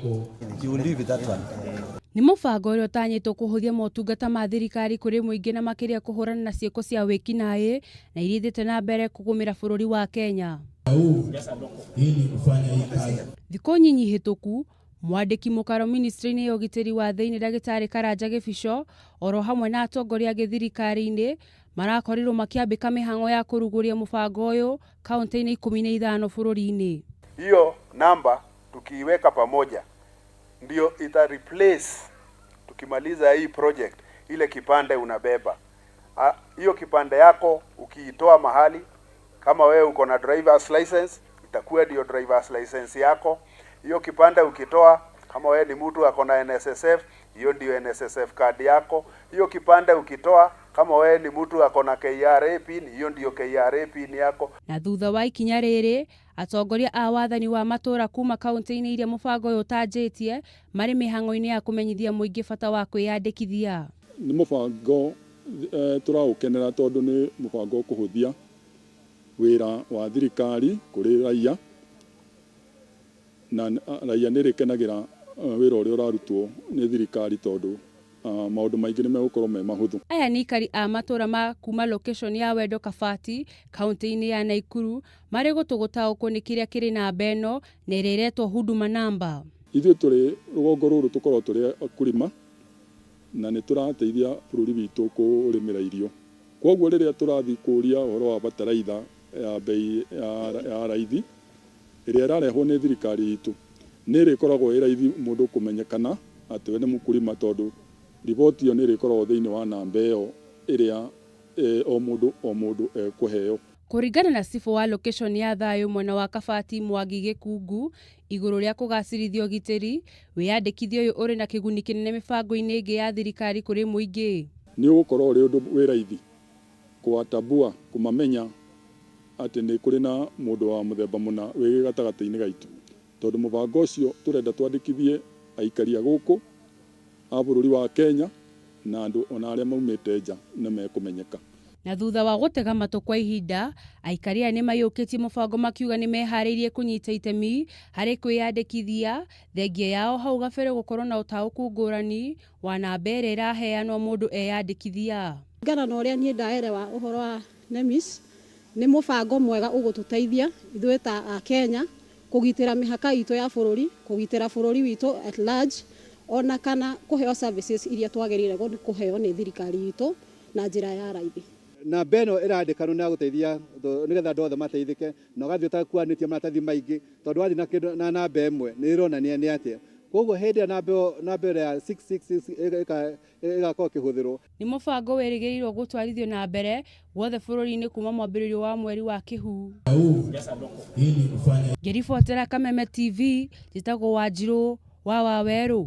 yako. You will live with that one. Nĩ mũbango ũrĩa ũtanyĩtwo kũhũthia motungata ma thirikari kũrĩ mũingĩ na makĩria kũhũrana na ciĩko cia wĩkinaĩ na iria ithiĩte na mbere kũgũmĩra bũrũri wa Kenya. Huu ili kufanya hii kazi. Thikũ nyinyi hĩtũku mwandĩki mũkaro ministry-inĩ ya ũgitĩri wa thĩinĩ ndagĩtarĩ Karanja Gĩbico oro hamwe na atongoria angĩ thirikari-inĩ marakorirwo makĩambĩka mĩhang'o ya kũrugũria mũbango ũyũ kaunti-inĩ 15 bũrũri-inĩ. Hiyo namba tukiiweka pamoja ndio ita replace, tukimaliza hii project, ile kipande unabeba hiyo kipande yako ukiitoa mahali, kama wewe uko na drivers license itakuwa ndio drivers license yako. Hiyo kipande ukitoa, kama wewe ni mtu ako na NSSF, hiyo ndio NSSF card yako. Hiyo kipande ukitoa, kama wewe ni mtu ako na KRA pin, hiyo ndio KRA pin yako. Na thutha wa ikinya rĩrĩ atongoria a wathani wa matũra kuma kaunti-inĩ iria mũbango ũyũ ũtanjĩtie marĩ mĩhang'o-inĩ ya kũmenyithia mũingĩ bata wa kwĩyandĩkithia. Nĩ mũbango tũraũkenera tondũ nĩ mũbango ũkũhũthia wĩra wa thirikari kũrĩ raia, na raia nĩ ĩrĩkenagĩra wĩra ũrĩa ũrarutwo nĩ thirikari tondũ maũndũ maingĩ nĩ megũkorwo me mahũthũ. Aya nĩ aikari a matũra ma kuma location ya Wendo Kabati kaunti-inĩ ya Naikuru marĩ gũtũ gũtaũkwo nĩ kĩrĩa kĩrĩ namba ĩno na ĩrĩa ĩretwo Huduma Number. Ithuĩ tũrĩ rũgongo rũrũ tũkoragwo tũrĩ akulima na nĩ tũrateithia bũrũri witũ kũrĩmĩra irio, koguo rĩrĩa tũrathiĩ kũria ũhoro wa bataraitha ya bei ya raithi ĩrĩa ĩrarehwo nĩ thirikari itũ, nĩ ĩrĩkoragwo ĩ raithi mũndũ kũmenyekana atĩ we nĩ mũkulima tondũ riboti ĩyo nĩ ĩrĩkoragwo thĩinĩ wa namba ĩyo ĩrĩa o mũndũ o mũndũ ekũheo. Kũringana na cibũ wa location ya Thayũ mwena wa Kabati Mwangi Gĩkungu igũrũ rĩa kũgacĩrithia ũgitĩri, wĩyandĩkithia ũyũ ũrĩ na kĩguni kĩnene mĩbango-inĩ ĩngĩ ya thirikari kũrĩ mũingĩ. Nĩ ũgũkorwo ũrĩ ũndũ wĩ raithi kũwatambua, kũmamenya atĩ nĩ kũrĩ na mũndũ wa mũthemba mũna wĩ gatagatĩ-inĩ gaitũ, tondũ mũbango ũcio tũrenda twandĩkithie aikari a gũkũ a bũrũri wa Kenya na andũ ona arĩa maumĩte nja nĩ mekũmenyeka. Na thutha wa gũtega matũ kwa ihinda, aikari aya nĩ maiyũkĩtie mũbango makiuga nĩ meharĩirie kũnyita itemi harĩ kwĩyandĩkithia, thengia yao hau gabere gũkorwo na ũtaũku ngũrani wa namba ĩrĩa ĩraheanwo mũndũ eyandĩkithia. Kũringana na ũrĩa niĩ ndaerewa ũhoro wa NEMIS, nĩ mũbango mwega ũgũtũteithia ithuĩ ta a Kenya kũgitĩra mĩhaka itũ ya bũrũri, kũgitĩra bũrũri witũ at large, ona kana kũheo services iria twagĩrĩire kũheo nĩ thirikari itũ na njĩra ya raithi. Namba ĩno ĩrandĩkanwo nĩ ya gũteithia nĩgetha andũ othe mateithĩke, na ũgathiĩ ũtakuanĩtie maratathi maingĩ, tondũ wathiĩ na kĩndũ na namba ĩmwe nĩ ĩronania nĩ atĩa. Koguo hĩndĩ ĩrĩa namba ĩrĩa ya 666 ĩgakorwo ĩkĩhũthĩrwo. Nĩ mũbango wĩrĩgĩrĩirwo gũtwarithio na mbere guothe bũrũri-inĩ kuma mwambĩrĩrio wa mweri wa Kĩhu. Ili kufanya Ngĩribotera Kameme TV, njĩtagwo Wanjirũ wa Wawerũ.